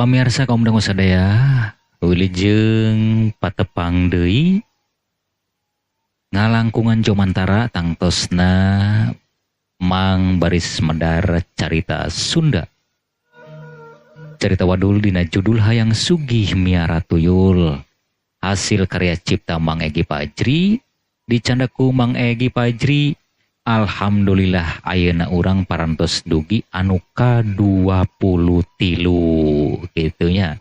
Pamirsa kaum dangu sadaya, wilujeng patepang deui ngalangkungan jomantara tangtosna Mang baris medar carita Sunda. Carita wadul dina judul Hayang Sugih Miara Tuyul. Hasil karya cipta Mang Egi Pajri, dicandaku Mang Egi Pajri. Alhamdulillah ayeuna urang parantos dugi anu ka-23 kitu nya.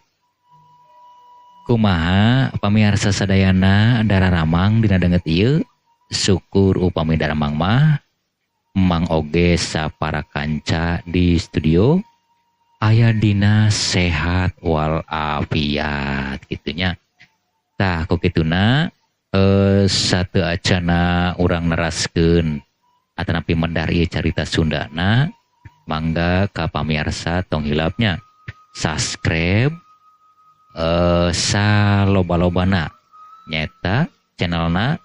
Kumaha pamiarsa sadayana dararamang dina danget ieu, syukur upami daramang mah Mang oge sapara kanca di studio aya dina sehat wal afiat kitu nya. Tah ku kituna satu acana urang neraskeun atanapi medar ieu carita Sundana, mangga ka pamiarsa tong hilapnya subscribe saloba-lobana nyaeta channelna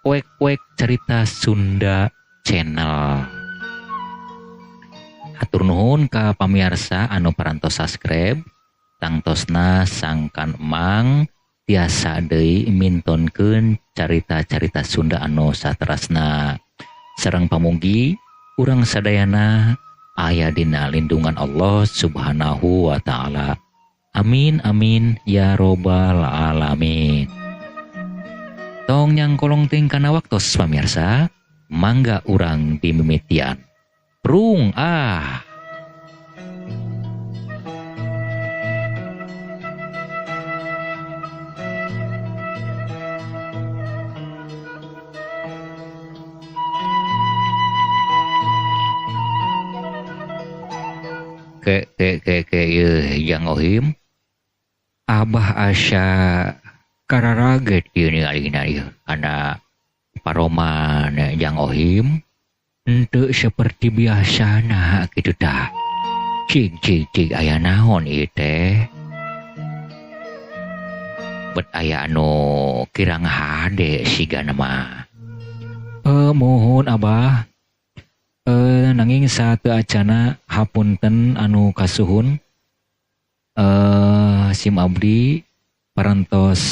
Wek-wek Carita Sunda Channel. Hatur nuhun ka pamiarsa anu parantos subscribe, tangtosna sangkan emang tiasa deui mintonkeun carita-carita Sunda anu saterasna. Sareng pamugi urang sadayana aya dina lindungan Allah Subhanahu wa taala. Amin amin ya robbal alamin. Tong nyangkolong ting kana waktos pamirsa, mangga urang dimimitian. Prung ah. Ke yang ohim Abah asa kararaget ieu ninggalina ieu kana paroman yang ohim henteu seperti biasana kitu tah. Cing cing cing aya naon ieu teh? Bet aya anu kirang hade sigana mah. Mohon Abah. Nanging saateu acana hapunten anu kasuhun, sim abdi parantos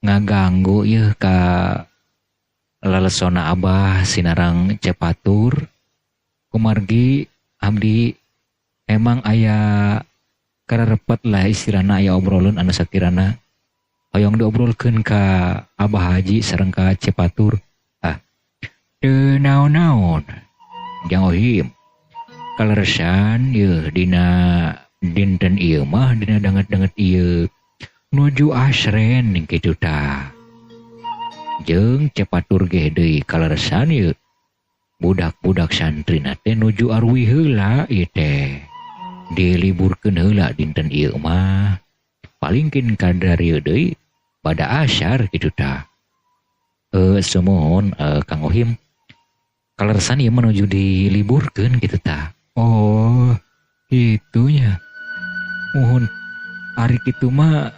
ngaganggu yeuh ka lalesona Abah sinarang Cepatur. Kumargi abdi emang aya kararepet lah istilahna, aya obrolan anu sakirana hoyong diobrolkeun ka Abah Haji sareng ka Cepatur. Ah, teu naon-naon Jang Ohim, kaleresan yeuh dina dinten ieu mah dina danget-danget ieu nuju asren kitu tah. Jeung Cepatur ge deui kaleresan ieu budak-budak santrina teh nuju arwi heula ieu teh. Diliburkeun heula dinten ieu mah. Paling kin kadar ieu deui pada asyar kitu tah. Sumuhun Kang Ohim, kaleresan ieu menuju diliburkeun kitu tah. Oh, itunya. Muhun ari kitu mah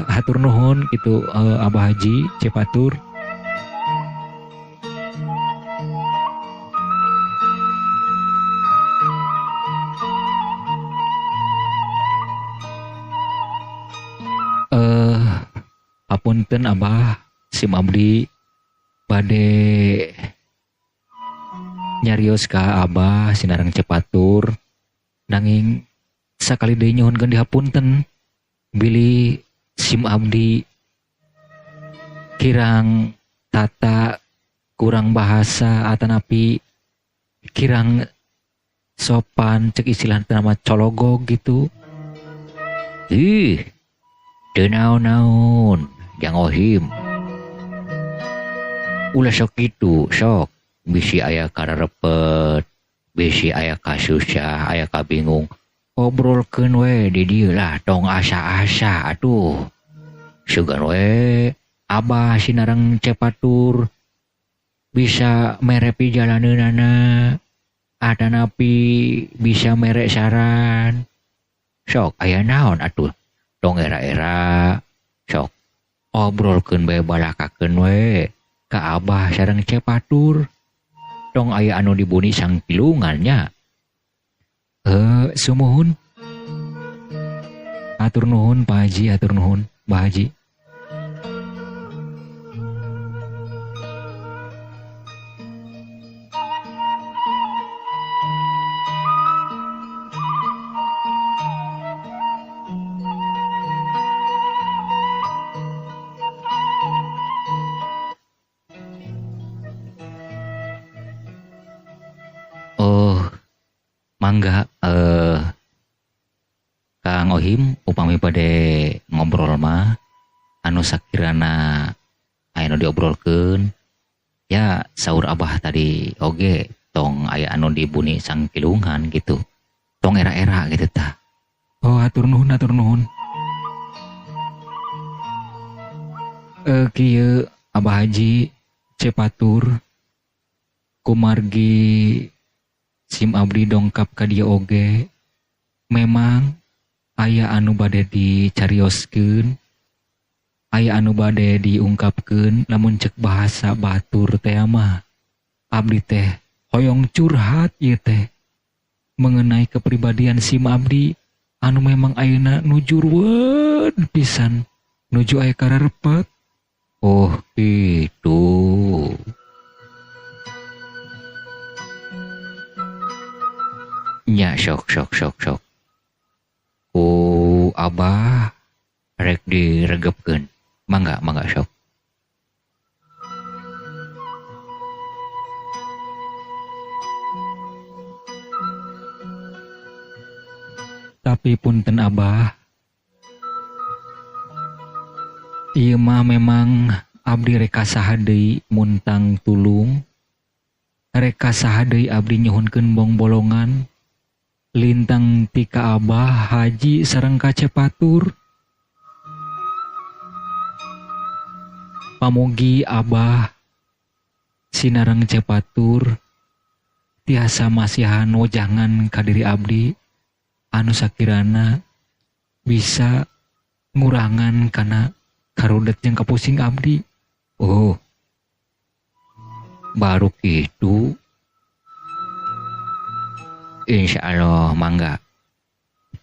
hatur nuhun kitu Abah Haji Cepatur. Apunten Abah, sim abdi bade nyarios ka Abah sinareng Cepatur, nanging sakali deui nyuhunkeun dihapunten bilih sim abdi kirang tata, kurang bahasa atanapi kirang sopan, cek istilah nama cologog gitu. Ih, teu naon-naon Jang Ohim, ulah sok kitu sok. Bisi aya kararepet, bisi aya kasusah, aya kabingung, obrolkeun we di dieu lah, tong asa-asa atuh. Sugan we Abah sinareng Cepatur bisa mere pijalaneunana, atanapi bisa mere saran. Sok aya naon atuh, tong era-era sok obrolkeun bae, balakakeun we ka Abah sareng Cepatur. Tong aya anu dibuni sangkilungan nya. Sumuhun. Hatur nuhun Pak Haji, hatur nuhun Bah Haji. Oh, mangga Kang Ohim upami bade ngobrol mah anu sakirana aya nu diobrolkeun ya saur Abah tadi oge tong aya anu dibuni sangkilungan gitu. Tong era-era gitu tah. Oh, hatur nuhun, hatur nuhun. Kieu Abah Haji Cepatur kumargi sim abdi dongkap ka dieu oge memang aya anu bade dicarioskeun, aya anu bade diungkapkeun, lamun cek bahasa batur teh mah abdi teh hoyong curhat ieu teh mengenai kepribadian sim abdi anu memang ayeuna nuju ruwet pisan, nuju aya kararepet. Oh gitu. Nya sok sok sok sok. Ku Abah rek diregepkeun. Mangga mangga sok. Tapi punten Abah, ieu mah memang abdi reka saha deui muntang tulung, reka saha deui abdi nyuhunkeun bongbolongan lintang ti ka Abah Haji sareng ka Cepatur. Pamugi Abah sinareng Cepatur tiasa masihan wejangan ka diri abdi anu sakirana bisa ngurangan kana karudet jeung kapusing abdi. Oh, baru kitu. Insya Allah mangga.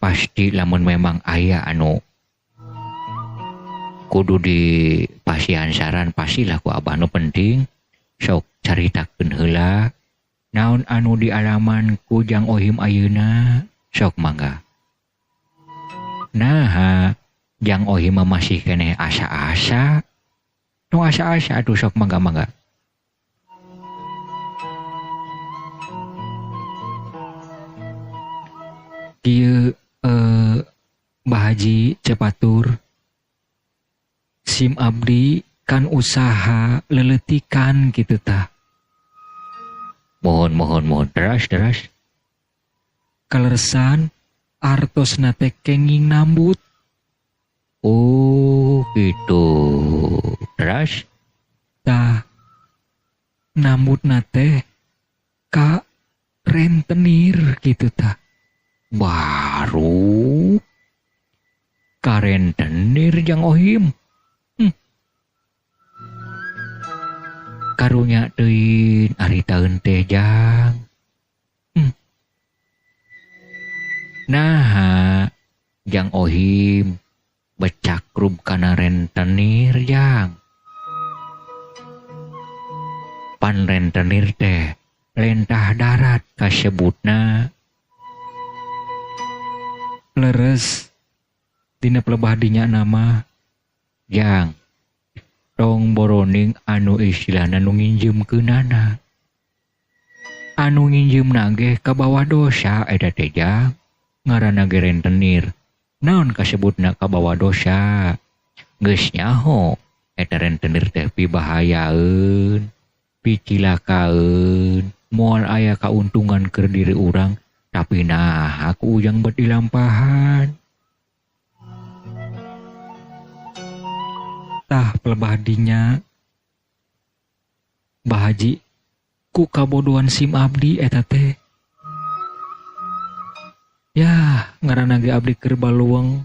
Pasti lamun memang aya anu kudu di pasihan saran pastilah ku Abah nu penting sok caritakeun heula naon anu dialaman ku Jang Ohim ayeuna sok mangga. Naha Jang Ohim masih keneh asa-asa. Nu asa-asa atuh sok mangga-mangga. Kieu Bah Haji Cepatur, sim abdi kan usaha leletikan gitu tah. Mohon mohon mohon deras deras. Kaleresan artosna teh kenging nambut. Oh gitu. Deras tah nambutna teh ka rentenir gitu tah. Baru ka rentenir Jang Ohim. Karunya teuing ari taeun teh Jang. Naha Jang Ohim becakrub kana rentenir Jang. Pan rentenir teh lentah darat kasebutna. Leres dina pelebah dinya nama Jang. Tong boroning anu istilahna nu nginjeumkeunana. Anu nginjeumna ge kabawa dosa eta teh Jang. Ngaranna ge rentenir. Naon kasebutna kabawa dosa? Geus nyaho eta rentenir teh pibahayaeun, picilakaeun, moal aya kauntungan keur diri urang, tapi nah aku ujang bet dilampahan. Tah pelebah dinya Bah Haji ku kabodohan sim abdi eta teh. Yah, ngaranna ge abdi keur baluang,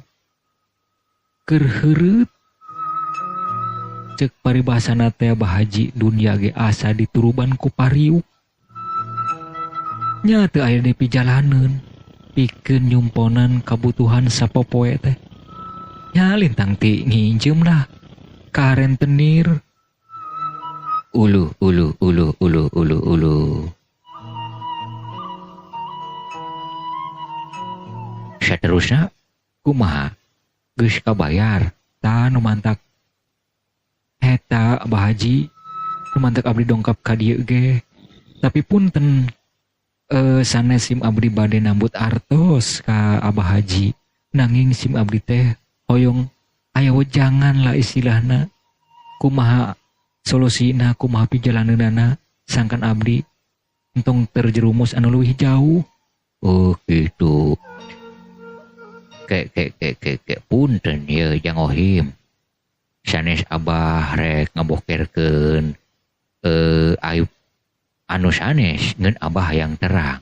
keur heureut. Ceuk paribasana teh Bah Haji dunia ge asa dituruban ku pariuk. Nya teu aya deui pijalaneun pikeun nyumponan kabutuhan sapopoe teh. Nya lintang ti nginjem lah ka rentenir. Uluh uluh uluh uluh uluh uluh. Saterusna kumaha geus kabayar tah nu mantak eta Abah Haji nu mantak abdi dongkap ka dieu ge. Tapi punten sanes sim abdi bade nambut artos ka Abah Haji, nanging sim abdi teh hoyong aya wejangan lah istilahna, kumaha solusina, kumaha pijalaneunana sangkan abdi entong terjerumus anu leuwih jauh. Oh gitu. Ke ke ke ke ke punten ye Jang Ohim, sanes abah rek ngabokerkeun aib anu sanes ngeun abah hayang terang.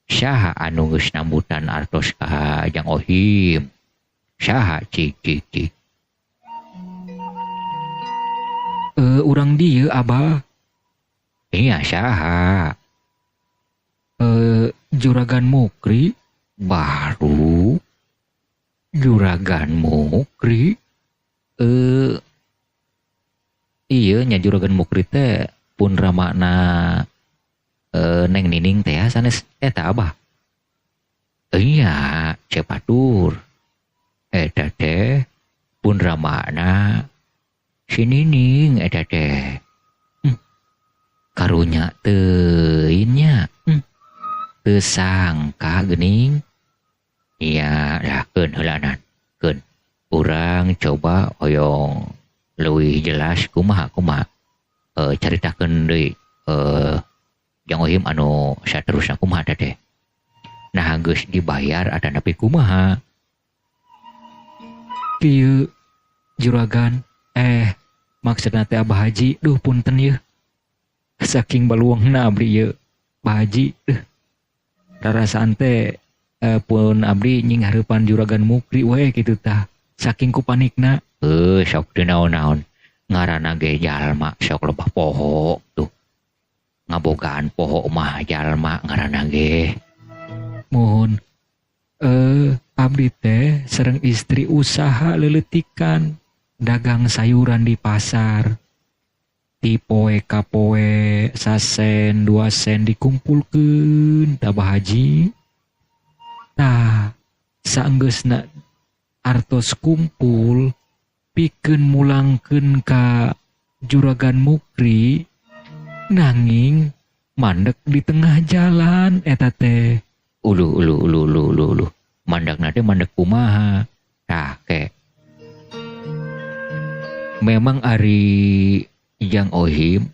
Saha anu geus nambutan artos ka Jang Ohim? Saha cik cik cik? Urang dieu abah. Iya saha? Juragan Mukri. Baru Juragan Mukri. Iya nya Juragan Mukri teh pun ramakna Neng Nining teh sanes eta abah. Iya cepatur eta teh pun ramakna si Nining eta teh. Karunya teuing nya. Teu sangka geuning. Iya lah keun heulanan keun. Urang coba hoyong leuwih jelas kumaha kumaha. Caritakeun deui Jang Ohim anu saterusna kumaha teh. Nah geus dibayar atanapi kumaha? Kieu juragan maksudna teh Abah Haji, duh punten yeuh. Saking baluangna abdi ieu Abah Haji, duh. Rarasaan teh pun abdi nying hareupan Juragan Mukri we kitu tah. Saking ku panikna. Sok teu naon-naon. Ngaranna ge jalma sok loba poho tuh. Ngabogaan poho mah jalma ngaranna ge. Mohon abdi teh sareng istri usaha leuleutikan dagang sayuran di pasar. Ti poe ka poe sasen 2 sen dikumpulkeun tah Abah Haji. Tah saenggeusna artos kumpul pikeun mulangkeun ka Juragan Mukri, nanging mandek di tengah jalan eta teh. Uluh uluh uluh uluh uluh uluh. Mandekna teh mandek kumaha? Tah ke. Memang ari Jang Ohim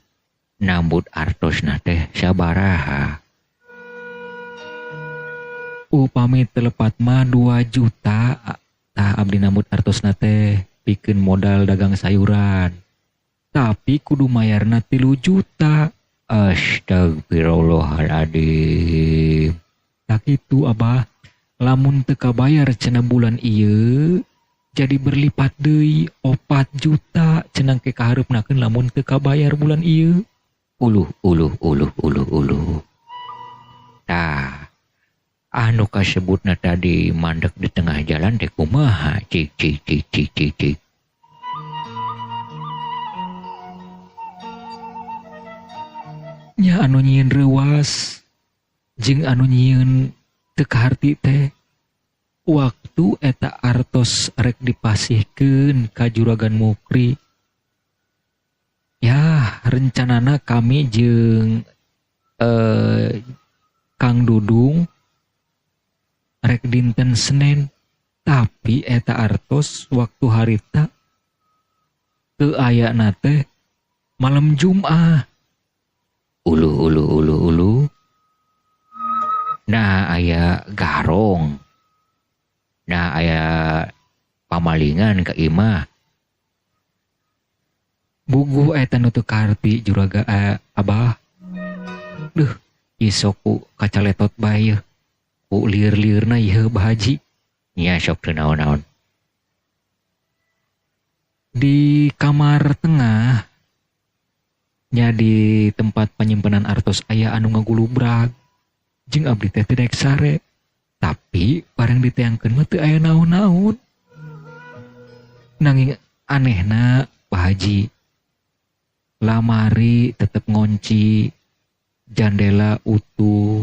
nambut artosna teh sabaraha? Upami telepat mah 2 juta. Tah abdi nambut artosna teh pikeun modal dagang sayuran. Tapi kudu mayarna 3 juta. Astagfirullahaladzim. Tah kitu abah, lamun teu kabayar cenah bulan ieu jadi berlipat deui 4 juta cenah ke kahareupnakeun lamun teu kabayar bulan ieu. Uluh uluh uluh uluh uluh. Tah anu kasebutna tadi mandek di tengah jalan teh kumaha? Cik cik cik cik cik cik. Nya anu nyieun reuwas jeung anu nyieun teu kaharti teh waktu eta artos rek dipasihkeun ka Juragan Mukri. Ya rencanana kami jeung Kang Dudung rek dinten Senin, tapi eta artos waktu harita teu ayana teh malam Jumat. Uluh uluh uluh uluh. Nah aya garong, nah aya pamalingan ka imah. Buguh eta nu teu kaharti juraga abah. Duh, isok ku kacaletot bae yeuh. Ku lieur-lieurna ieu Bah Haji. Nya sok teu naon-naon. Di kamar tengah nya di tempat penyimpanan artos aya anu ngagulubrag. Jeung abdi teh teu daek sare. Tapi barang diteangkeun mah teu aya naon-naon. Nanging anehna Pak Haji, lamari tetep ngonci, jandela utuh,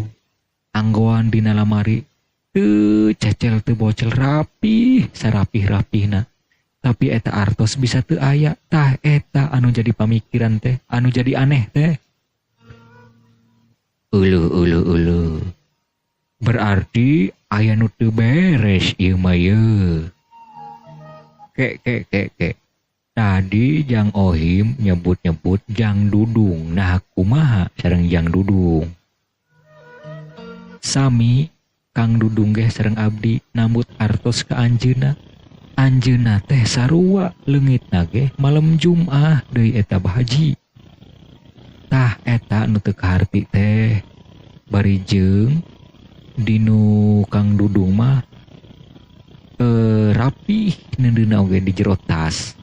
anggoan dina lamari teu cecel teu bocel, rapih sarapih-rapihna. Tapi eta artos bisa teu aya. Tah eta anu jadi pamikiran teh, anu jadi aneh teh. Uluh uluh uluh. Berarti aya nu teu beres ieu mah ye. Kek kek kek kek. Tadi Jang Ohim nyebut-nyebut Jang Dudung. Nah kumaha sareng Jang Dudung? Sami Kang Dudung geh sareng abdi nambut artos ka anjeunna. Anjeunna teh sarua leungitna ge malam Jumat deui eta Bah Haji. Tah eta nu teu kaharti teh. Bari jeung dinu Kang Dudung mah rapih neundeunna oge di jero tas.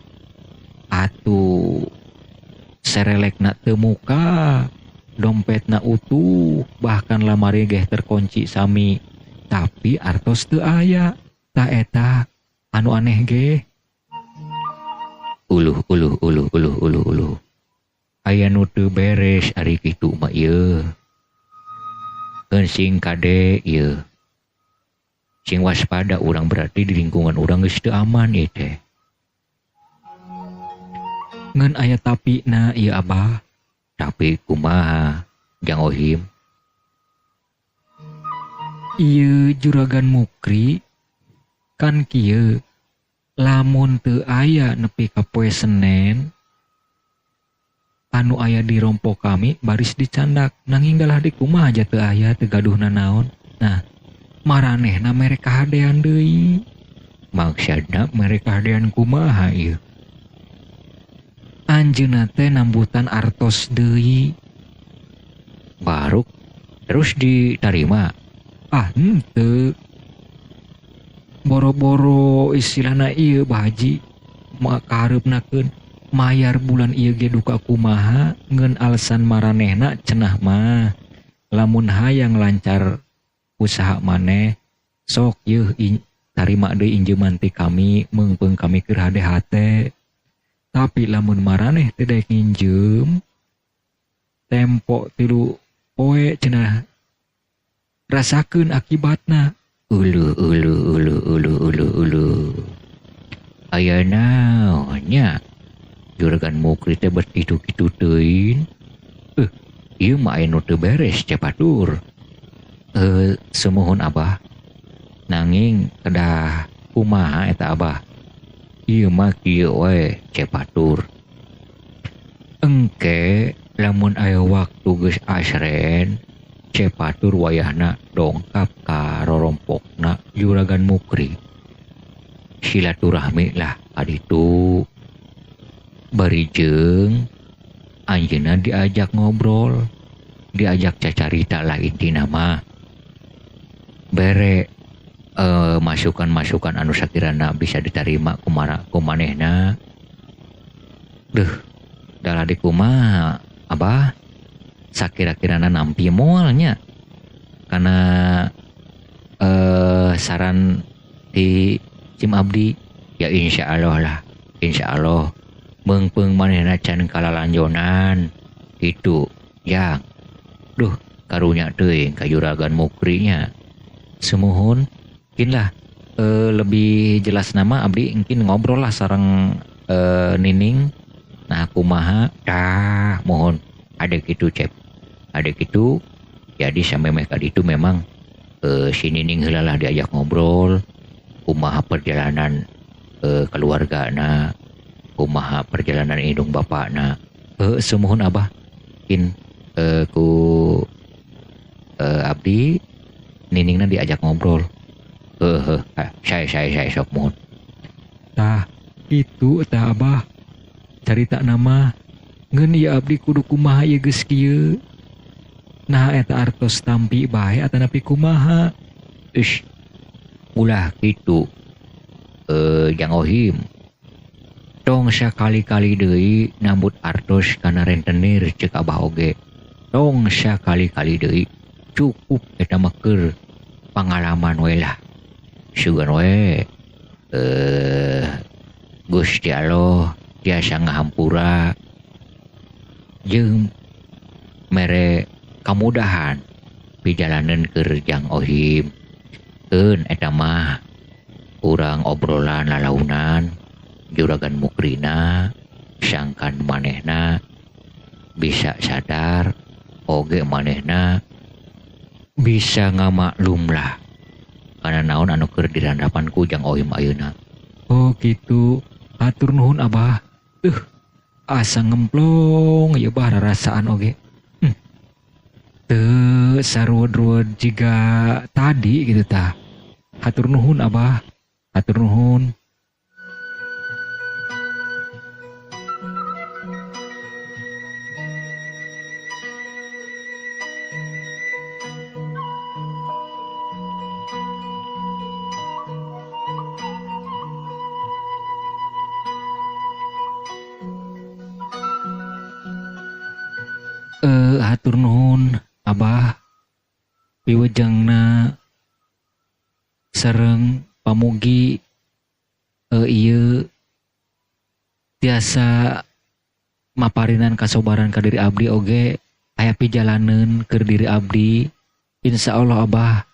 Atuh serelekna teu muka, dompetna utuh, bahkan lamari geh terkunci sami, tapi artos teu aya. Tah eta anu aneh ge. Uluh uluh uluh uluh uluh uluh. Aya nu teu beres ari kitu mah ieu. Keun sing kade ieu. Sing waspada urang, berarti di lingkungan urang geus teu aman ieu teh. Ngan aya tapi na ieu Abah. Tapi kumaha Jang Ohim? Ieu Juragan Mukri kan kieu, lamun teu aya nepi ka poe Senen anu aya di rompok kami baris dicandak, nanging dalah di kumaha aja teu aya, teu gaduh nanaon. Nah maranehna mere kahadean deui. Maksudna mere kahadean kumaha ieu? Anjeunna teh nambutan artos deui. Baruk terus diterima. Ah henteu. Boro-boro istilahna ieu Bah Haji kahareupnakeun mayar bulan ieu ge duka kumaha, ngeun alasan maranehna cenah mah lamun hayang lancar usaha maneh sok yeuh tarima deui injeuman ti kami, meungpeung kami keur hade hate. Tapi lamun maraneh teu daek nginjeum tempo 3 poe cenah rasakeun akibatna. Uluh uluh uluh uluh uluh uluh. Aya naon nya Juragan Mukri teh bet kitu-kitu teuing. Ieu mah aya nu teu beres cepatur. Sumuhun Abah. Nanging kedah kumaha eta Abah? Ieu mah kieu we cepatur. Engke lamun aya waktu geus asren, cepatur wayahna dongkap ka rorompokna Juragan Mukri. Silaturahmi lah kaditu. Bari jeung anjeunna diajak ngobrol, diajak cacarita lah intina mah. Bere masukan-masukan anu sakirana bisa diterima ku manehna. Duh, dalah di kumaha Abah? Sakira-kirana nampi moal nya. Karena saran di Cim Abdi ya insyaallah lah, insyaallah meungpeung manehna can kalalanjonan kitu ya. Duh, karunya teuing ka Juragan Mukri nya. Sumuhun mungkin lah lebih jelas nama abdi mungkin ngobrol lah sareng Nining. Nah kumaha tah mohon ada gitu cep, ada gitu. Jadi sampai mereka itu memang si Nining heula lah diajak ngobrol kumaha perjalanan keluargana, kumaha perjalanan indung bapakna. Sumuhun Abah mungkin ku abdi Niningna diajak ngobrol. Saya sok mohon. Tah itu tah Abah carita nama ngeun ieu abdi kudu kumaha ieu geus kieu. Nah eta artos tampi bae atanapi kumaha? Ish, ulah kitu. Jang Ohim. Tong sakali-kali deui nambut artos kana rentenir ceuk Abah oge. Tong sakali-kali deui, cukup eta mah keur pangalaman we lah. Sugan we Gusti Allah tiasa ngahampura jeung mere kamudahan pijalanan keur Jang Ohim. Keun eta mah urang obrolan lalaunan Juragan Mukrina sangkan manehna bisa sadar oge manehna bisa ngamaklum lah karena naon anu keur dirandapan ku Jang Ohim ayeuna. Oh gitu, hatur nuhun Abah. Asa ngemplong ieu bah rarasaan oge. Teu saruwed-ruwed jiga tadi gitu tah. Hatur nuhun Abah, hatur nuhun. Hatur nuhun Abah piwejangna sareng pamugi ieu tiasa maparinan kasobaran ka diri abdi oge aya pijalaneun keur diri abdi. Insyaallah Abah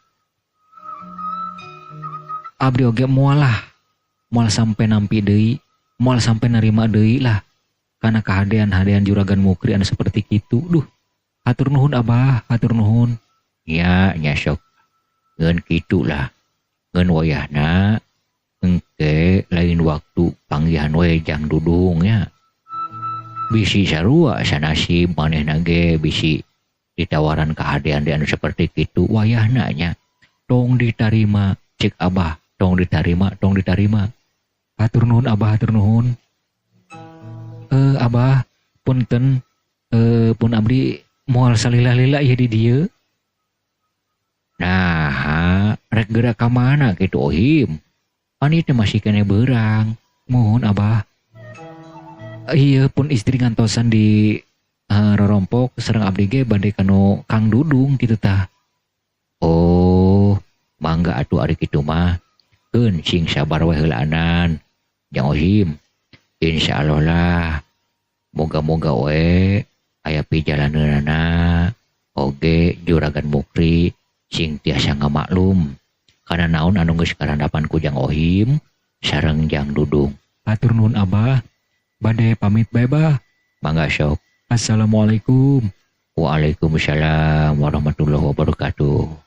abdi oge moal sampai nampi deui, moal sampai narima deui lah karena kehadean-hadean Juragan Mukri anu seperti kitu. Duh, hatur nuhun Abah, hatur nuhun. Ya, nya sok ngeun kitu lah. Ngeun wayahna engke lain waktu panggihan we Jang Dudung nya. Bisi sarua sanasib manehna ge bisi ditawaran kehadean anu seperti kitu wayahna nya. Tong ditarima cek Abah, tong ditarima, tong ditarima. Hatur nuhun Abah, hatur nuhun. Abah punten pun abdi moal salila-lila ieu di dieu. Nah, rek geura ka mana kitu Ohim? Pan ieu teh masih keneh beurang. Mohon Abah. Iya pun istri ngantosan di rorompok sareng abdi ge bade kanu Kang Dudung kitu tah. Oh, mangga atuh ari kitu mah. Keun sing sabar we heulaanan. Jang Ohim. Insyaallah lah. Moga-moga we aya pijalaneunana oge Juragan Mukri sing tiasa ngamaklum kana naon anu geus karandapan ku Jang Ohim sareng Jang Dudung. Hatur nuhun Abah. Bade pamit bae Bah. Mangga sok. Assalamualaikum. Waalaikumsalam warahmatullahi wabarakatuh.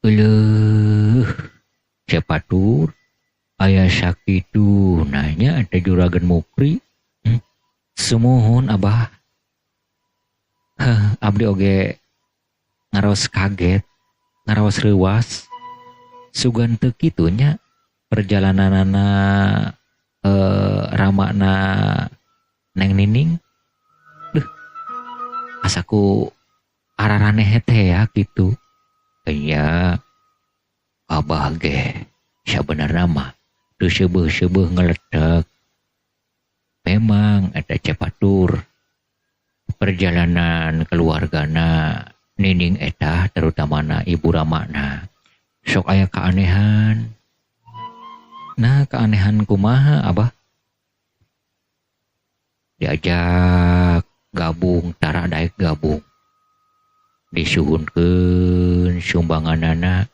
Eleuh, cepatur aya sakitu nanya ada Juragan Mukri. Sumuhun Abah. Heh, abdi oge ngaros kaget, ngaros reuwas. Sugan teu kitu nya perjalananana ramana Neng Nining. Duh, asaku araraneh teh ya kitu. Nya Abah ge sabenerna mah teu seubeuh-seubeuh ngeletek. Memang eta cepatur perjalanan keluargana Nining eta terutamana ibu ramana sok aya keanehan. Nah, keanehan kumaha Abah? Diajak gabung tara daek gabung. Disuhunkeun sumbanganana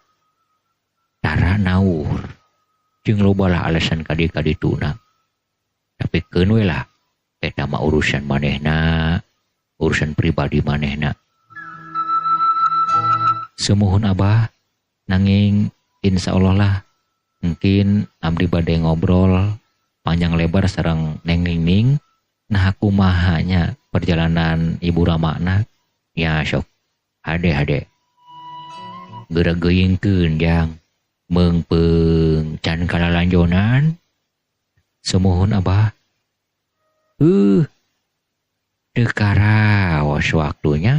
tara naur. Jeung loba lah alasan kadi-kadituna. Tapi keun we lah eta mah urusan manehna, urusan pribadi manehna. Sumuhun Abah, nanging insyaallah lah mungkin abdi bade ngobrol panjang lebar sareng Neng Nining. Nah kumaha nya perjalanan ibu ramana nya sok hade-hade. Geura geuingkeun Jang meungpeung can kalalanjonan. Sumuhun Abah. Teu karaos waktunya.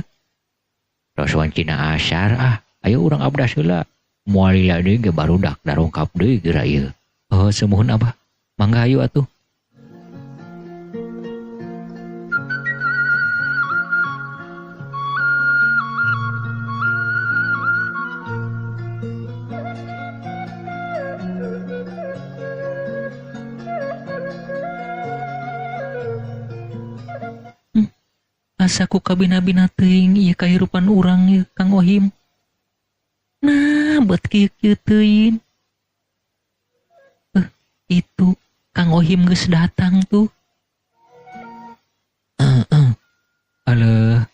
Tos wancina asar ah, ayo urang abdas heula. Moal lila deui ge barudak darongkap deui geura ieu. Oh, sumuhun Abah. Mangga ayo atuh. Asa ku kabina-bina teuing ieu kahirupan urang ieu Kang Ohim. Nah, bet kieu-kieu teuing. Itu Kang Ohim geus datang tuh. Alah,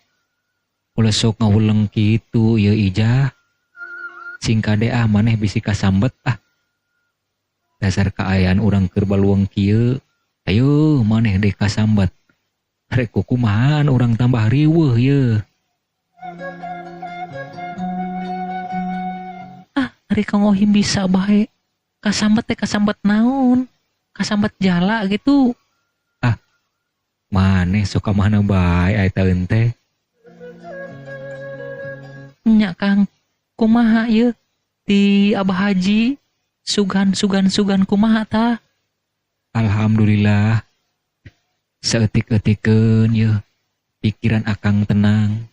ulah sok ngahuleng kitu ieu Ijah. Sing kade ah maneh bisi kasambet ah. Dasar kaayaan urang keur baluang kieu, ayo maneh deh kasambet. Rek kukumahaan urang tambah riweuh ye. Ah, ari Kang Ohim bisa bae. Kasambet teh kasambet naon? Kasambet jala gitu. Ah, maneh sok ka mana bae eta teh. Nya Kang, kumaha ieu ti Abah Haji? Sugan sugan sugan kumaha tah? Alhamdulillah. Saeutik-eutikeun yeuh, pikiran akang tenang,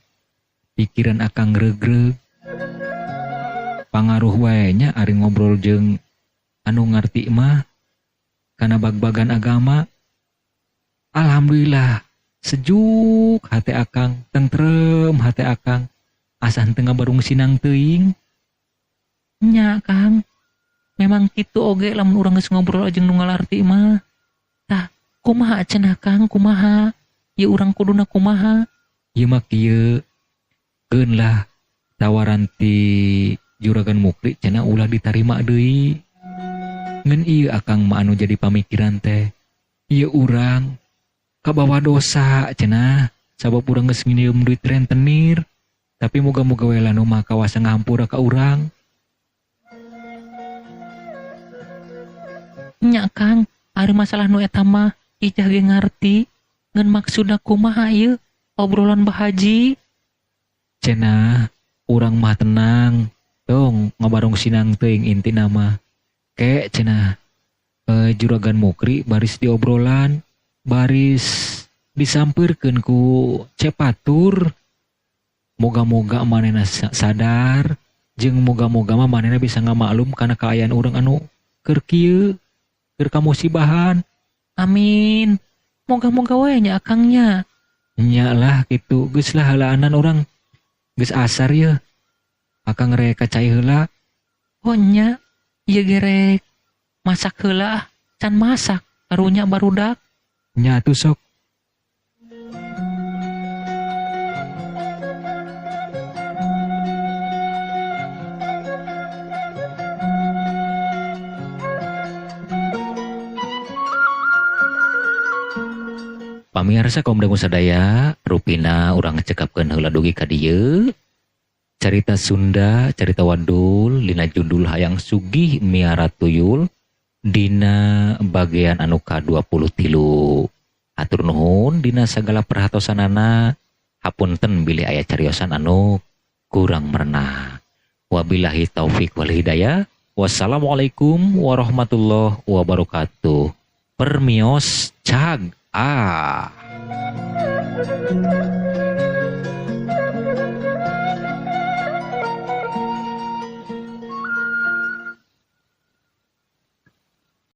pikiran akang regreg. Pangaruh wae nya ari ngobrol jeung anu ngarti mah kana bag-bagan agama. Alhamdulillah, sejuk hate akang, tentrem hate akang. Asa henteu ngabarung sinang teuing. Nya Kang, memang kitu oge lamun urang geus ngobrol jeung nu ngalarti mah. Tah, kumaha cenah Kang, kumaha? Ieu urang kuduna kumaha? Ieu mah kieu. Keun lah tawaran ti Juragan Mukri cenah ulah ditarima deui. Ngan ieu akang mah anu jadi pamikiran teh. Ieu urang kabawa dosa cenah sabab urang geus nginjeum duit rentenir. Tapi moga-moga we lah nu maha kawasa ngahampura ka urang. Nya Kang, ari masalah nu eta mah Ijah ge ngarti. Ngan maksudna kumaha ieu obrolan Bah Haji? Cenah urang mah tenang, tong ngabarung sinang teuing intina mah. Ke cenah Juragan Mukri baris diobrolan, baris disampeurkeun ku Cepatur. Moga-moga manehna sadar jeung moga-moga mah manehna bisa ngamaklum kana kaayaan urang anu keur kieu, keur kamusibahan. Amin. Moga-moga we nya akangnya. Nya lah kitu, geus lah heulaanan urang. Geus asar yeuh. Akang rek ka cai heula. Oh nya, ieu ge rek masak heula, can masak karunya barudak. Nya atuh sok. Pamirsa kaum dangu sadaya, rupina urang cekapkeun heula dugi ka dieu. Carita Sunda, carita wadul, dina judul Hayang Sugih Miara Tuyul, dina bagian anu ka-23. Hatur nuhun dina sagala perhatosanana, hapunten bilih aya cariosan anu kurang merenah. Wabillahi taufik wal hidayah. Wassalamualaikum warahmatullahi wabarakatuh. Permios cag. Ah.